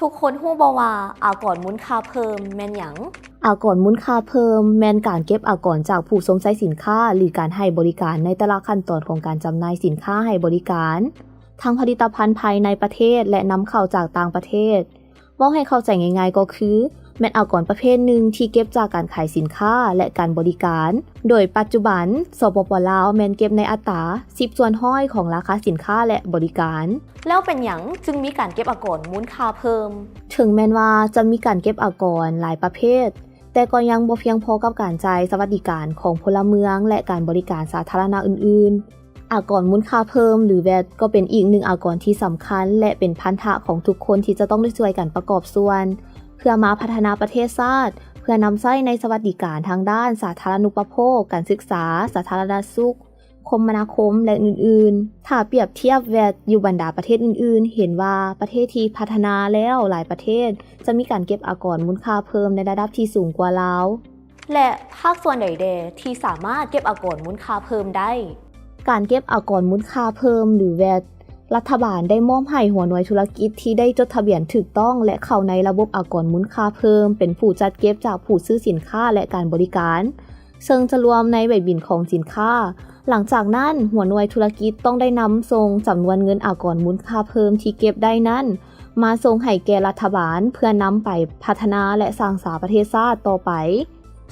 ທຸກຄົນຮູ້ບໍ່ວ່າອາກອນມູນຄ່າເພີ່ມແມ່ນຫຍັງ? ອາກອນມູນຄ່າເພີ່ມແມ່ນການເກັບອາກອນຈາກຜູ້ຊົມໃຊ້ສິນຄ້າ ຫຼື ການໃຫ້ບໍລິການໃນແຕ່ລະຂັ້ນຕອນຂອງການຈຳໜ່າຍສິນຄ້າໃຫ້ບໍລິການ ທັງຜະລິດຕະພັນພາຍໃນປະເທດ ແລະ ນຳເຂົ້າຈາກຕ່າງປະເທດ. ເວົ້າໃຫ້ເຂົ້າໃຈງ່າຍໆກໍຄື ແມ່ນອາກອນປະເພດໜຶ່ງທີ່ເກັບຈາກການຂາຍສິນຄ້າ ແລະ ການບໍລິການ. ໂດຍປັດຈຸບັນ ສປປ ລາວ ແມ່ນເກັບໃນອັດຕາສິບສ່ວນຮ້ອຍຂອງລາຄາສິນຄ້າ ແລະ ບໍລິການ. ແລ້ວເປັນຫຍັງຈຶ່ງມີການເກັບອາກອນມູນຄ່າເພີ່ມ? ເຖິງແມ່ນວ່າຈະມີການເກັບອາກອນຫຼາຍປະເພດ, ແຕ່ກໍຍັງບໍ່ພຽງພໍກັບການຈ່າຍສະຫວັດດີການຂອງພົນລະເມືອງ ແລະ ການບໍລິການສາທາລະນະອື່ນໆ. ອາກອນມູນຄ່າເພີ່ມ ຫຼື ແວດ ກໍເປັນອີກໜຶ່ງອາກອນທີ່ສຳຄັນ ແລະ ເປັນພັນທະຂອງທຸກຄົນທີ່ຈະຕ້ອງໄດ້ຊ່ວຍກັນປະກອບສ່ວນ ເພື່ອມາພັດທະນາປະເທດຊາດ, ເພື່ອນຳໃຊ້ໃນສະຫວັດດີການທາງດ້ານສາທາລະນູປະໂພກ, ການສຶກສາ, ສາທາລະນະສຸກ, ຄົມມະນາຄົມ ແລະ ອື່ນໆ. ຖ້າປຽບທຽບແວດຢູ່ບັນດາປະເທດອື່ນໆ, ເຫັນວ່າປະເທດທີ່ພັດທະນາແລ້ວຫຼາຍປະເທດ ຈະມີການເກັບອາກອນມູນຄ່າເພີ່ມໃນລະດັບທີ່ສູງກວ່າລາວ. ແລະ ພາກສ່ວນໃດແດ່ທີ່ສາມາດເກັບອາກອນມູນຄ່າເພີ່ມໄດ້? ການເກັບອາກອນມູນຄ່າເພີ່ມ ຫຼື ແວດ ລັດຖະບານໄດ້ມອບໃຫ້ຫົວໜ່ວຍທຸລະກິດທີ່ໄດ້ຈົດທະບຽນຖືກຕ້ອງ ແລະ ເຂົ້າໃນລະບົບອາກອນມູນຄ່າເພີ່ມ ເປັນຜູ້ຈັດເກັບຈາກຜູ້ຊື້ສິນຄ້າ ແລະ ການບໍລິການ, ເຊິ່ງຈະລວມໃນໃບບິນຂອງສິນຄ້າ. ຫຼັງຈາກນັ້ນ, ຫົວໜ່ວຍທຸລະກິດຕ້ອງໄດ້ນຳສົ່ງຈຳນວນເງິນອາກອນມູນຄ່າເພີ່ມທີ່ເກັບໄດ້ນັ້ນ ມາສົ່ງໃຫ້ແກ່ລັດຖະບານ ເພື່ອນຳໄປພັດທະນາ ແລະ ສ້າງສາປະເທດຊາດຕໍ່ໄປ.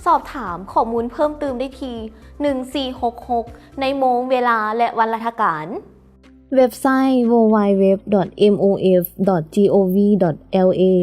ສອບຖາມຂໍ້ມູນເພີ່ມຕື່ມໄດ້ທີ່ ໜຶ່ງສີ່ຫົກຫົກ ໃນໂມງ, ເວລາ ແລະ ວັນລະທະການ. ເວັບໄຊ www.mof.gov.la